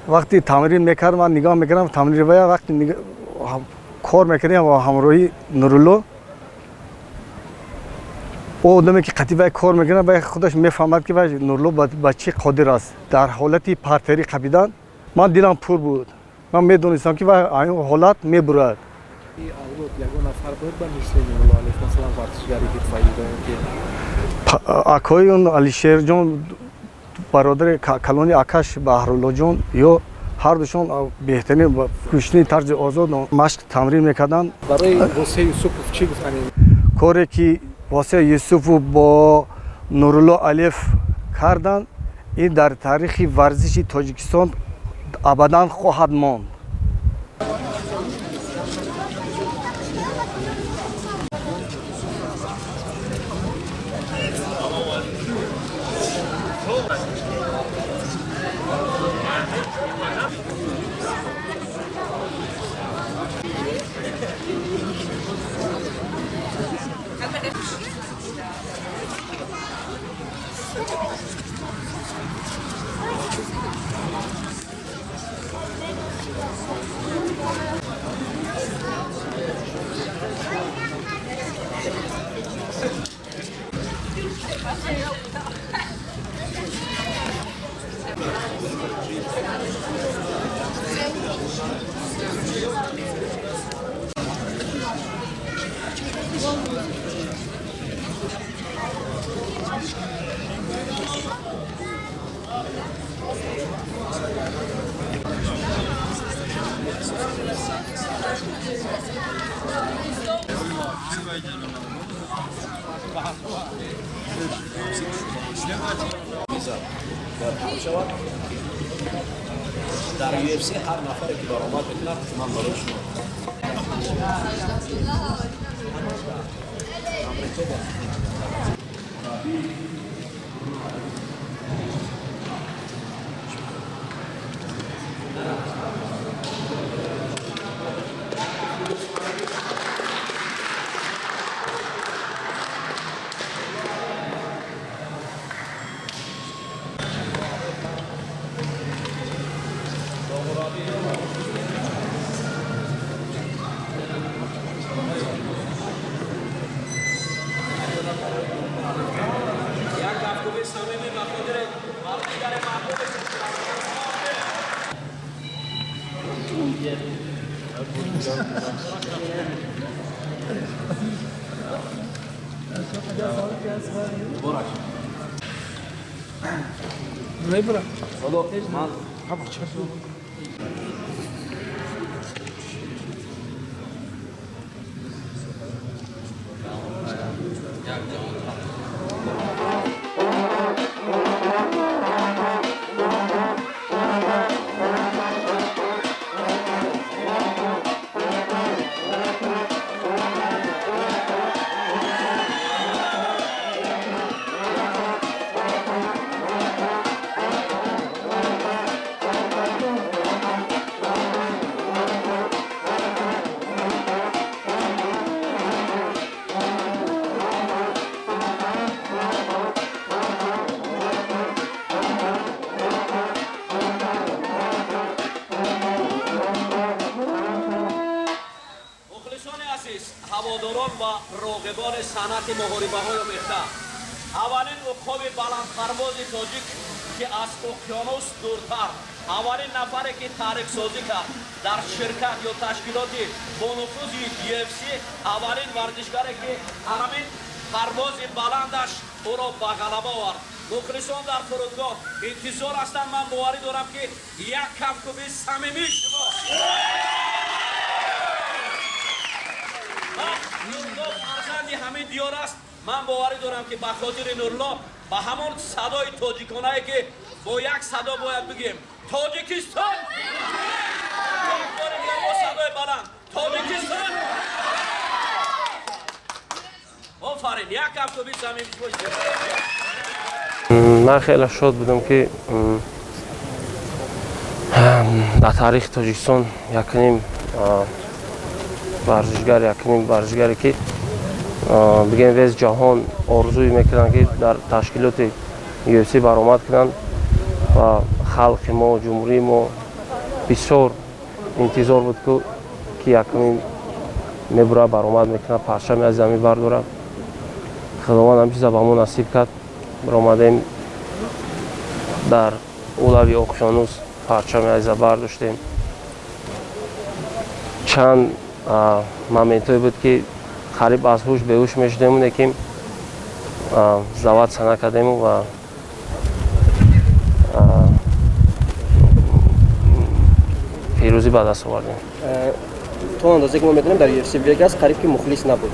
Вақти тамрин мекард, ман нигоҳ мекардам тамрин вая. Вақти кор мекардем бо ҳамроҳи Нурулло, о одаме ки қатъи вай кор мекунад, вай худаш мефаҳмад, ки вай Нурулло ба чӣ қодир аст. Дар ҳолати партери қапидан ман дилам пур буд, ман медонистам, ки вай ин ҳолат мебурад. Акои он Алишерҷон, бародари калони акаш Баҳруллоҷон, ё ҳардушон беҳтарин кӯштини тарзи озод машқ тамрин мекарданд. Барои Восеъ Юсупов чӣ гуфтанӣ? Коре ки Восеъ Юсупов бо Нурулло Алиев карданд, ин дар таърихи варзиши Тоҷикистон абадан хоҳад монд. Дар UFC ҳар нафаре ки баромад мекунад, ман барои шумо ҳаводорон ва роғибони санъати муҳорибаҳои омехта, аввалин уқоби баландпарвози тоҷик, ки аз уқёнус дуртар, аввалин нафаре ки таърихсозӣ кард дар ширкат ё ташкилоти бонуфузи UFC, аввалин варзишгаре ки ҳамин парвози баландаш ӯро ба ғалаба овард. Мухлисон дар фурудгоҳ интизор ҳастанд. Ман боварӣ дорам, ки як кафкӯби самимии шумо. Нурулло фарзанди ҳамин диёр аст. Ман боварӣ дорам, ки ба хотири Нурулло ба ҳамон садои тоҷиконае, ки бо як садо бояд бигӯем: Тоҷикистон! Як бори дигар бо садои баланд: Тоҷикистон! Офарин, як кафкӯби самимӣ. Ман хеле шод будам, ки дар таърихи Тоҷикистон якним варзишгар, якним варзишгаре, ки бигем, весь ҷаҳон орзуй мекарданд, ки дар ташкилоти UFC баромад кунанд ва халқи мо, ҷумҳурии мо бисёр интизор буд, ки якумин мебура, баромад мекунад, парчами аз замин бардорад. Худованд ҳам чиза ба мо насиб кард, баромадем, дар улави оқёнус парчами азиза бардоштем. Чанд моментҳое буд, ки қариб аз ҳуш беҳуш мешудему, лекин сдаваться накардему ва пирӯзӣ ба даст овардем. То андозе ки мо медонем, дар UFC Vegas қариб ки мухлис набуд.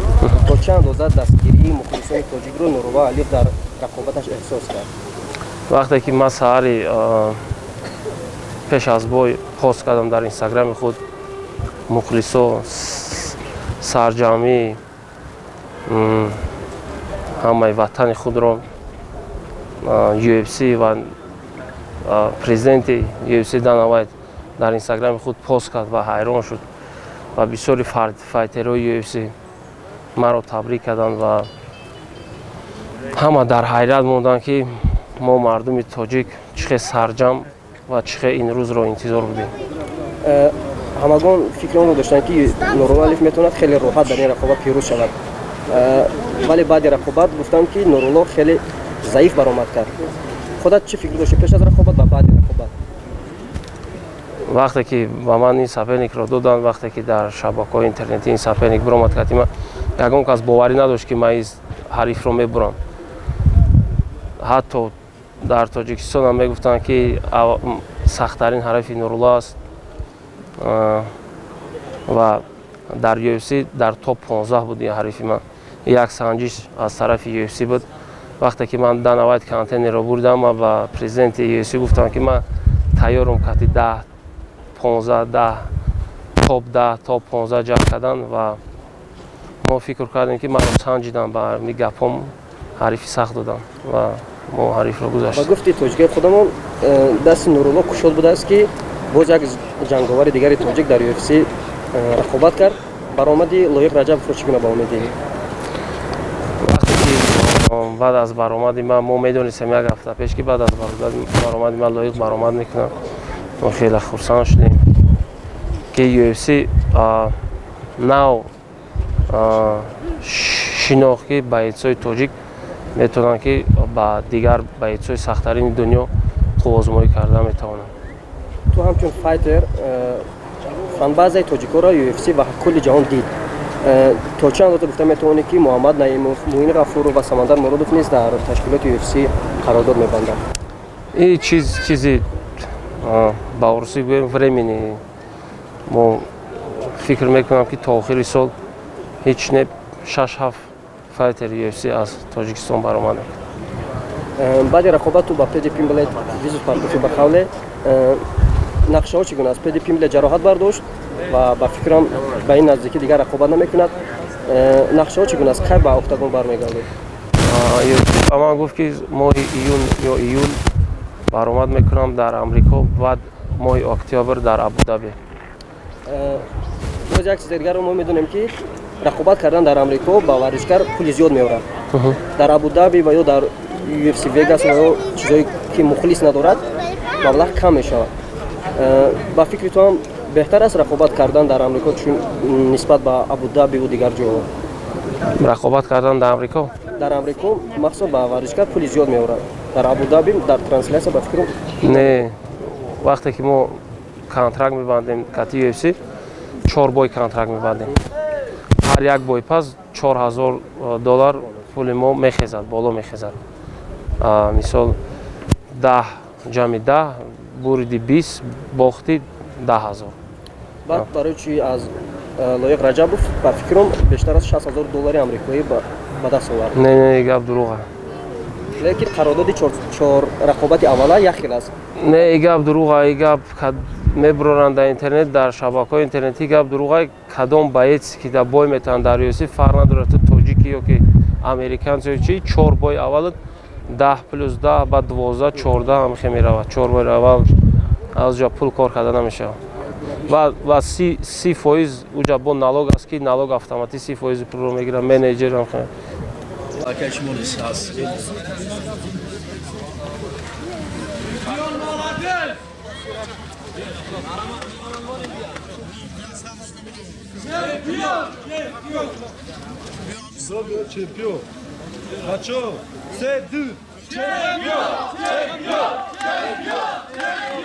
То чӣ андоза дастгирии мухлисони тоҷикро Нурулло Алиев дар рақобаташ эҳсос кард? Вақте ки ман саҳари пеш аз бой пост кардам дар инстаграми худ, мухлисо сарҷамъӣ ҳамаи ватани худро, UFC ва президенти UFC Дана Вайт дар инстаграми худ пост кард ва ҳайрон шуд ва бисёри файтерҳои UFC маро табрик карданд ва ҳама дар ҳайрат монданд, ки мо мардуми тоҷик чӣ хел сарҷамъ ва чӣ хел ин рӯзро интизор будем. Ҳамагон фикри онро доштанд, ки Нурулло Алиев метавонад хеле роҳат дар ин рақобат пирӯз шавад, вале баъди рақобат гуфтанд, ки Нурулло хеле заиф баромад кард. Худат чӣ фикр доштӣ пеш аз рақобат ва баъди рақобат? Вақте ки ба ман ин соперникро доданд, вақте ки дар шабакаҳои интернетӣ ин соперник биромад кард, ман ягон кас боварӣ надошт, ки ман ин ҳарифро мебурам. Ҳатто дар Тоҷикистон ҳам мегуфтанд, ки сахттарин ҳарифи Нурулло аст ва дар UFC дар топ 15 буд ин ҳарифи ман. Як санҷиш аз тарафи UFC буд. Вақте ки ман Дана Вайт контейнерро бурдам, ман ба президенти UFC гуфтам, ки ман тайёрам кати 10, 15, 10, топ 10, топ 15 ҷанг кардан. Ва мо фикр кардем, ки маро санҷидам, ба ми гапҳом ҳарифи сахт додам ва мо ҳарифро гузаштем. Ба гуфти тоҷикои худамон, дасти Нурулло кушод будааст, ки боз як ҷанговари дигари тоҷик дар UFC рақобат кард. Баромади Лоиқ Раҷабовро чӣ гуна ба умедӣ? Вақте ки баъд аз баромади ман, мо медонистем як ҳафта пеш, ки баъд аз баромади ман Лоиқ баромад мекунад, мо хеле хурсанд шудем, ки UFC нав шинохт, ки боецҳои тоҷик метавонанд, ки ба дигар боецҳои сахттарини дунё қувваозмоӣ карда метавонанд. Ту ҳамчун файтер фанбазаи тоҷикоро UFC ва кулли ҷаҳон дид. То чӣ андоза гуфта метавонӣ, ки Муҳаммад Наимов, Муин Ғафуров ва Самандар Муродов низ дар ташкилоти UFC қарордод мебанданд? Ин чиз чизи, ба урусӣ гӯем, времени. Мо фикр мекунам, ки то охири сол ҳеҷ не шаш, ҳафт файтери UFC аз Тоҷикистон баромад мекунад. Баъди рақобату ба Педи Пимблет визу партофӣ, ба қавле, нақшаҳо чӣ гуна аст? Педи Пимблет ҷароҳат бардошт ва ба фикрам, ба ин наздикӣ дигар рақобат намекунад. Нақшаҳо чӣ гуна аст? Кай ба октагон бармегардед? Ба ман гуфт, ки моҳи июн ё июл баромад мекунам дар Амрико, баъд моҳи октябр дар Абудаби. Боз як чизи дигарро мо медонем, ки рақобат кардан дар Амрико ба варзишгар пули зиёд меорад. Дар Абудаби ва ё дар UFC Vegas ва ё чизое ки мухлис надорад, маблағ кам мешавад. Ба фикри ту ҳам беҳтар аст рақобат кардан дар Амрико, чун нисбат ба Абудабиву дигар ҷоҳо? Рақобат кардан дар Амрико? Дар Амрико махсусан ба варзишгар пули зиёд меорад. Дар Абудаби дар трансляция, ба фикрам. Не, вақте ки мо контракт мебандем кати UFC, чор бой контракт мебандем, ҳар як бой пас 4000 доллар пули мо мехезад, боло мехезад. Мисол, 10 ҷамъи 10, буриди 20, бохти 10 000. Баъд барои чи аз Лоиқ Раҷабов, ба фикрам, бештар аз 60 000 доллари амрикоӣ ба даст овард? Не, не, гап дурӯға. Лекин қарордоди чор рақобати аввала як хел аст. Не, и гап дурӯға, и гап мебуроранд дар интернет, дар шабакаҳои интернетӣ, гап дурӯға. Кадом боец ки дар бой метавонад дар UFC, фарқ надорад ту тоҷики ё ки американец ё чи, чор бой аввалат 10 плюс 10, баъд 12, 14, ҳамихе меравад. Чор бой аввал аз ҷо пул кор карда намешавад ва 30% уҷа бо налог аст, ки налог автоматӣ 30 фоизи пулро мегирад, менеҷер. Акай шумо низ ҳаст. Чемпион. Бачо, се, ду. Чемпион! Чемпион! Чемпион! Чемпион!